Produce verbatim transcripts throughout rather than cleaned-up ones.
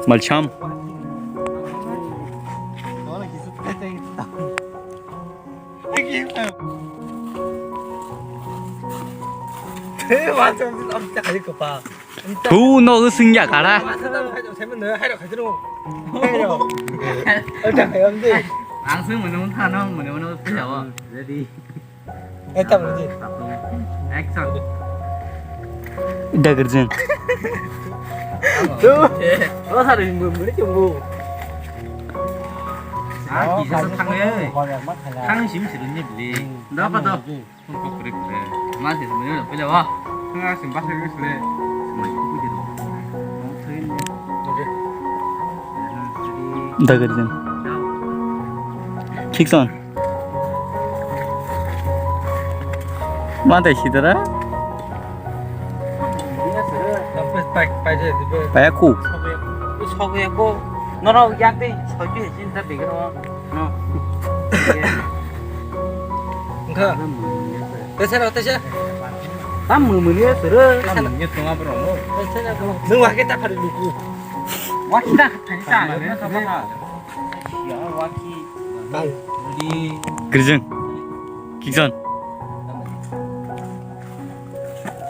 Malcham. Thu no sing ya kara. Ang sing mano thano mano mano pila wa. Ready. Eh, tamo di. Action. Dagarjang. Tu. Oh, hari mumuni chumbu. Ah, kisa thang eh. Thang sim sim ni beli. Dapat dah. Masih sebenarnya udah punya wah. Tengah sih bahasa Inggris deh. Dagarjang. Kikson. Mata sidara. Paya ku. Sogo ya ko. Noro yak deh. Soju hesin ta begro. No. Engkha. Tesa no tesa. Tam mumuni ya suru. Tam mumuni tunga bro. Nwng wake ta phari luku. Wake ta phari ta. Ya wake. Di. Krijeng. Kikson.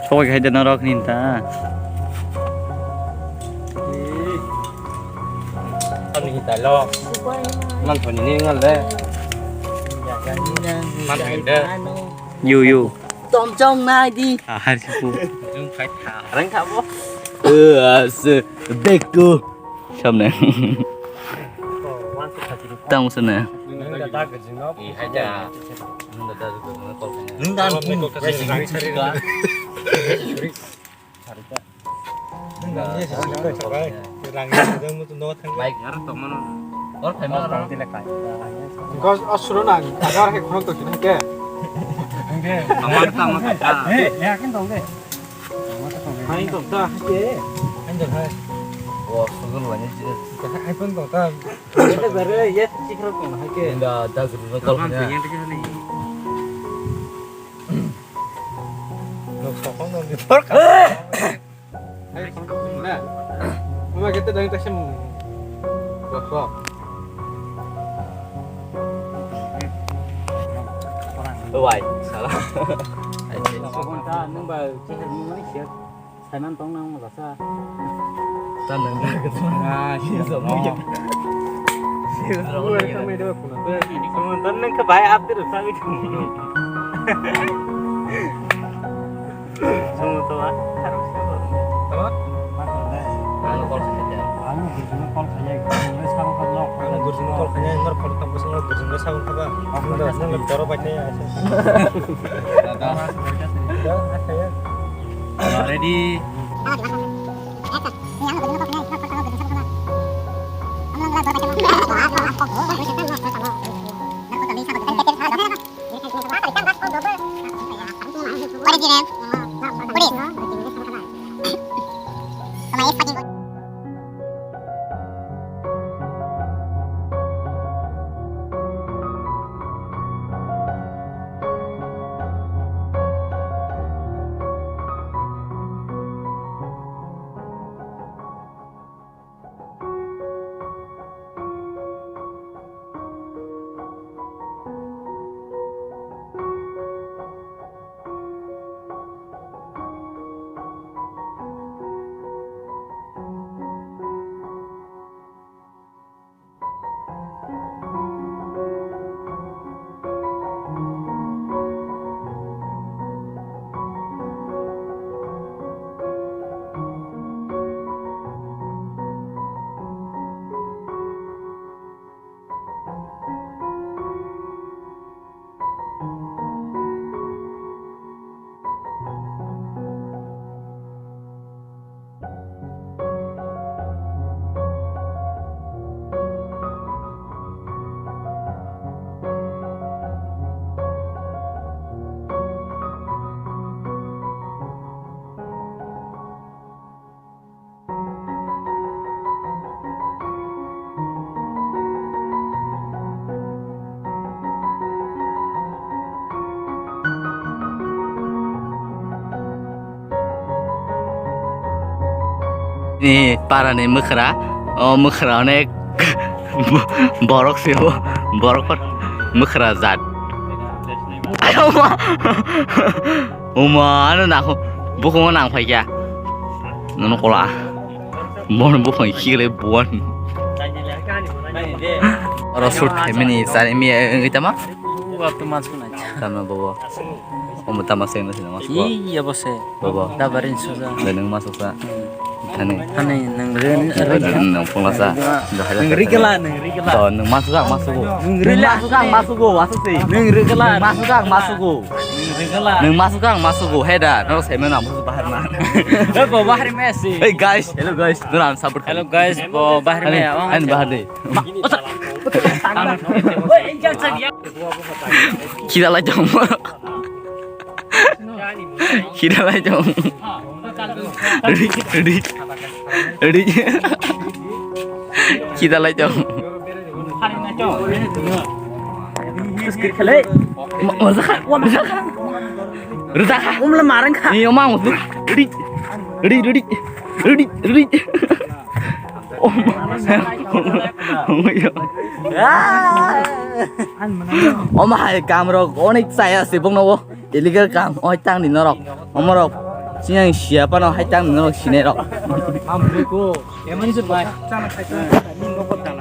Sokoi khai de norok ni ta. Ani ta lo. Man thoni ni ngal de. Man thoni de. Yo yo. Tom chong nai di. Ah, har si pu. Jung khai tha. Rang kha bo. Eh, as beko. Samne. Tang sana. Nung da da gajing no. Nung da da gajing no. Nung da nung. Bike ngar to mano. Or khai mano. Gos asuro na agar he khonok to sini ke. Amar ta ma ta. Eh, ya kin to de. Hai to ta ke. Hai to hai. Oh, sugul wani je. Hai pun to ta. Ita bare ya sikro to hai ke. Inda da guru no kol. Nok sokong nok di por ka. Hai, na. Mama kita dari tasem. Sok sok. Wai, salah. Sabon ta nung ba chihar mung ni siap. Saiman tong nang ma basa. Ta nang ga ga ta. Ah, si so mo. Si so mo. Tan nang ka bai ap de sa ga. Sumo to ba. Tama? Ano call khaijak. Ano gurjuna call khaijak. Ano gurjuna call khaijak. Nor phone tang bwswk no gurjuna sabung khaba. Ano nor toro bai tei asa. Ready. What is your name? What is? Ni para ni mwkhra, o mwkhra onek borok se o, borok pat mwkhra jat. Ayo ma. Uma, ano nang, bukhung nang phai kya. Nono kola. Mon bukhung khigre buan. Oro shoot family sari mi, eh, eh, tama? Wa tu mas kunai. Tama bobo. Omo tama seng nasi mas ko. Iya bose. Bobo. Dabarin suza. Leneng masuk sa. Thani. Thani nang ren. Nang pungla sa. Nang rikala, nang rikala. To nang masuk ang masuk go. Nang rikala. Nang masuk ang masuk go, masuk si. Nang rikala. Nang masuk ang masuk go. Nang rikala. Nang masuk ang masuk go. Heda, no semen ang masuk bahar na. Eh, bo bahar me si. Hey guys, hello guys. Nang support. Hello guys, bo bahar me. Ain bahar de. Kira la jong. Kira la jong. Ready, ready, ready. Kira la jong. Ma, ma, zakha, ma, zakha. Rida kha. Umla marang kha. Ni omang tu. Ready, ready, ready, ready, ready. Omo hai kam rok onek chaya se bongno o illegal kam oi tang ni norok omorok sinang sia pano hai tang ni norok sinai rok.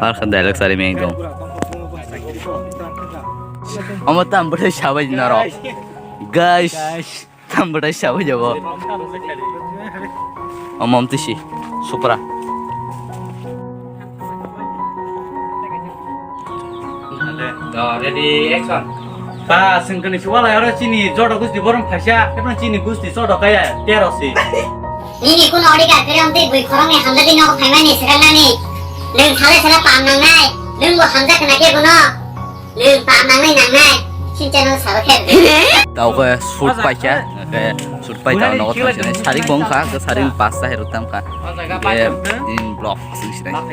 Ar khan dialogue sari meng dong. Omo tam bwthai sabai norok. Guys. Tam bwtai sawi jabo. Omom tisi. Supra. Ready, action. Ba, sengkani siwala oro chini jodo gusti borom phaisa, kepna chini gusti jodo kaya, tero si. Nini kuno odhikar kwrwi wngtwi bui khoroknwi hamjakgwi nogo phaimani swkaknani. Nwng salai salai pam nangnai, nwngbo hamjak khna khe bono. Nwng pam nangnai nangnai, sin channel sabo khe. Tao khe shoot paikha, khe shoot pai tao nogo thang sinai. Sarik bong kha, khe sarik pasta hero tam kha. Khe in block sing sinai.